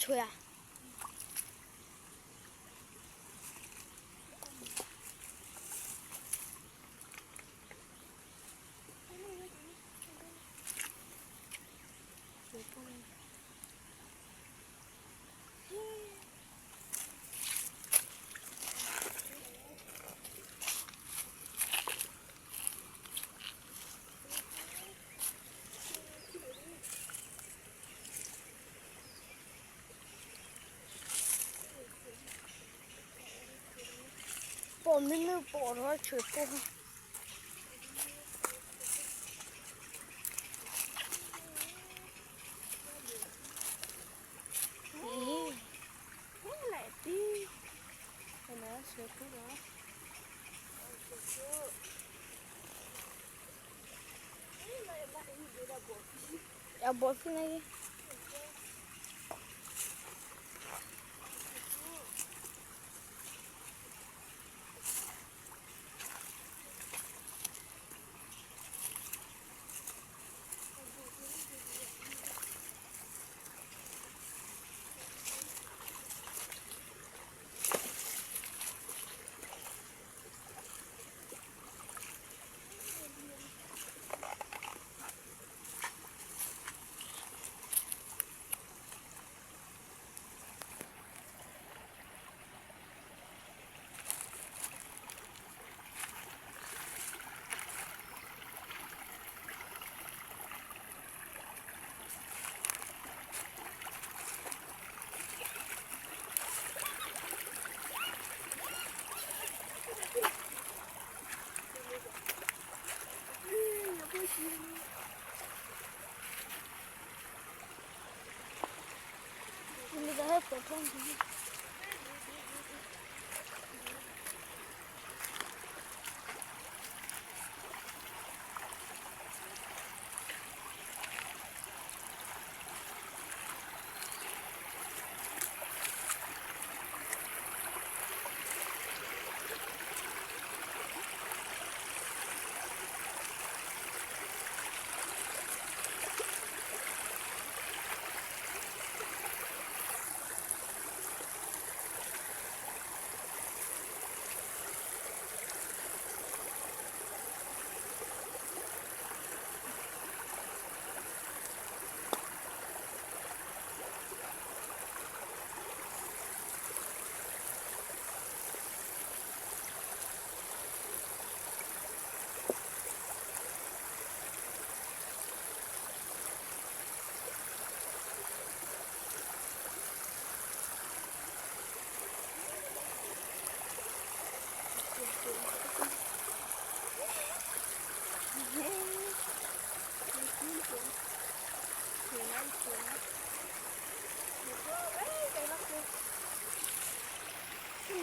ဆွဲဧါ. ပိာ်မုၣ်မုၣ်ပိာ်ထီၣ်ဆၢဖိ ဟဲလဲၣ်တံၢ်, ဟဲလဲၣ်ဆၢဖိဒီး အဘီၣ်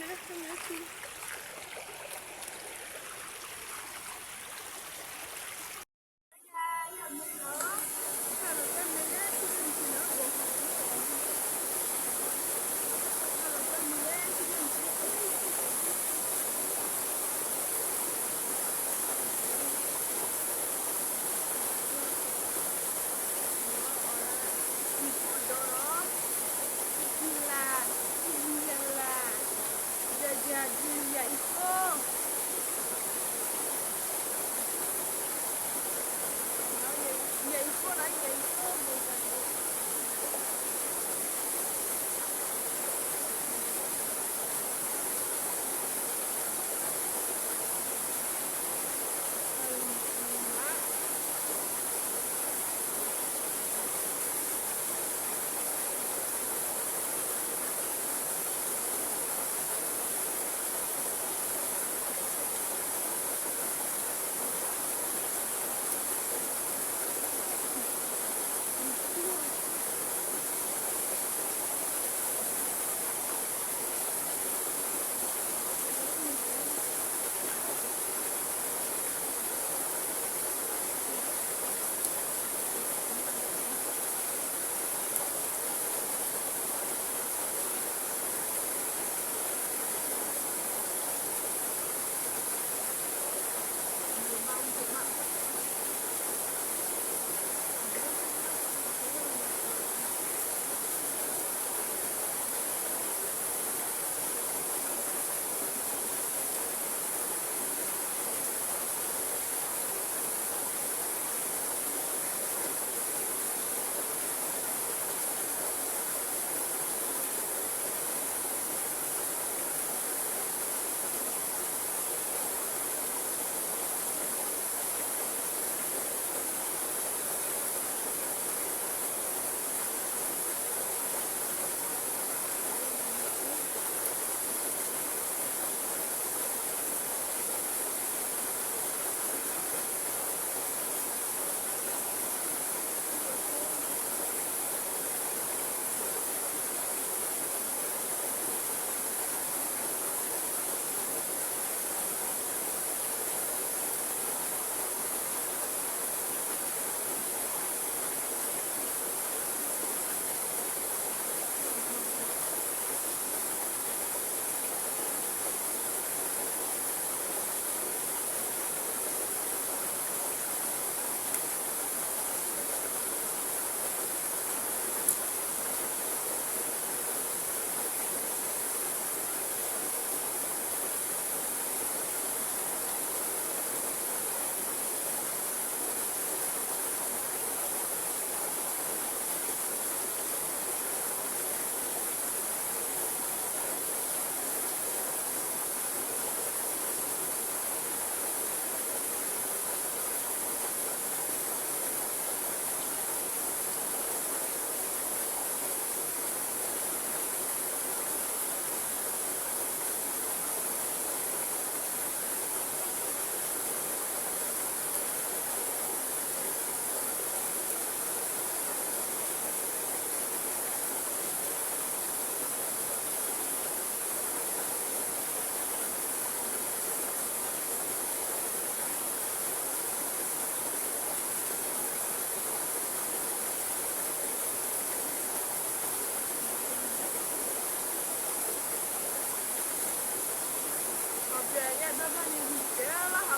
သ့ၣ်န့ၣ်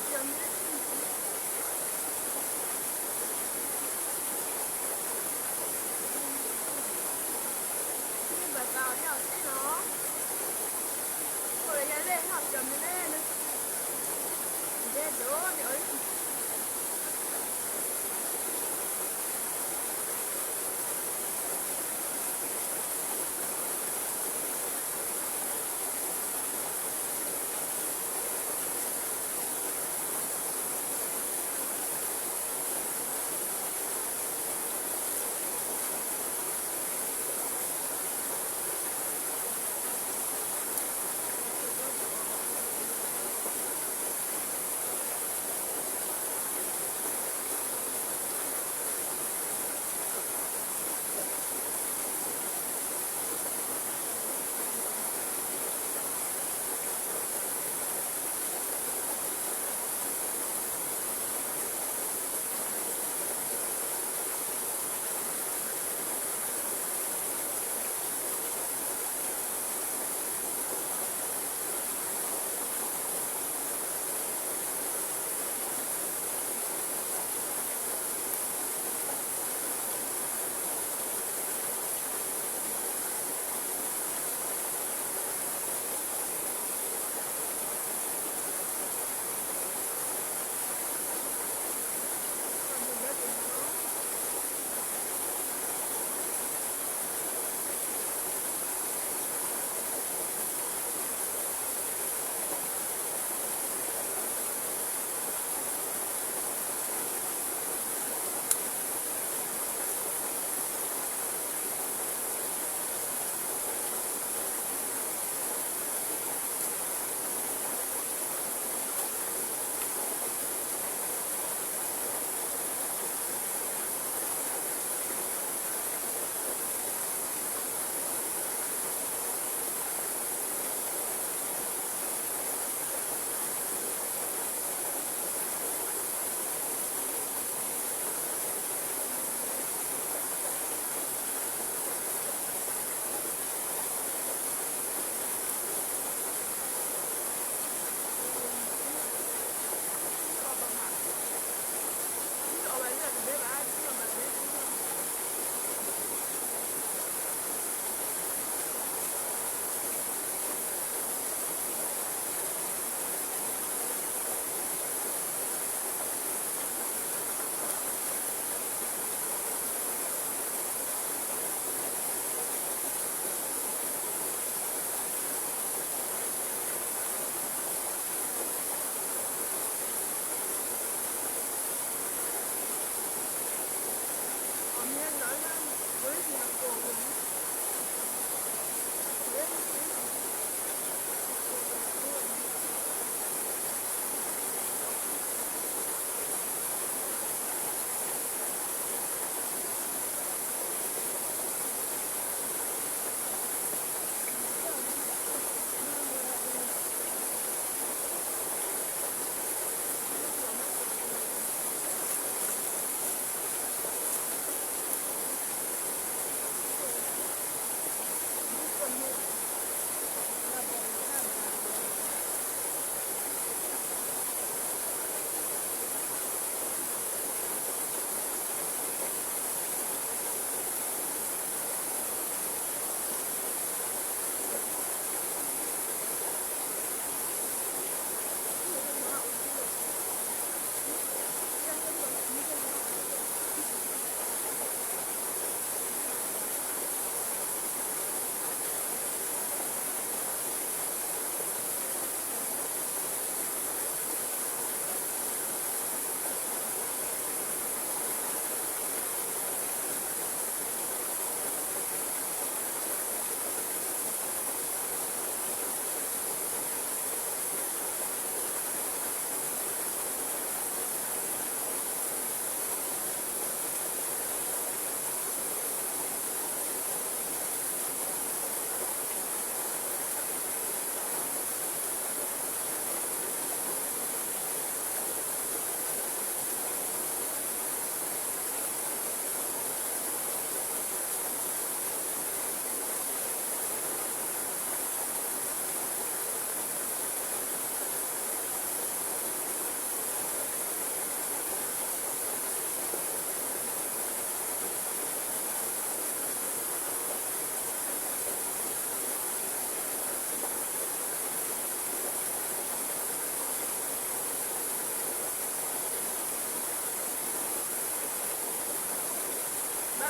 မ့ၢ်ဘၣ်သးအီၤ ဟဲအီၤသ့လီၤ, အိၣ်လၢယဲလၢဟဲအီၤ ပျီၤမ့ၢ်လဲၣ်, ဒဲဒိးန့ၣ်အီၤ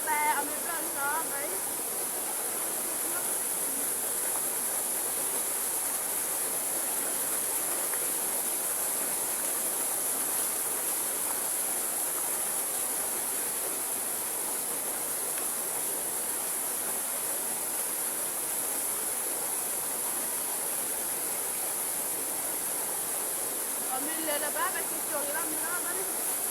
ကျဲအမ့ၢ်ဘျီၣ်လီၤ, အမ့ၢ်လဲၤလၢၤဘၣ် ပက့ၤကၠီၤက့ၤလီၤမ့ၢ်လီၤဘၣ်န့ၣ်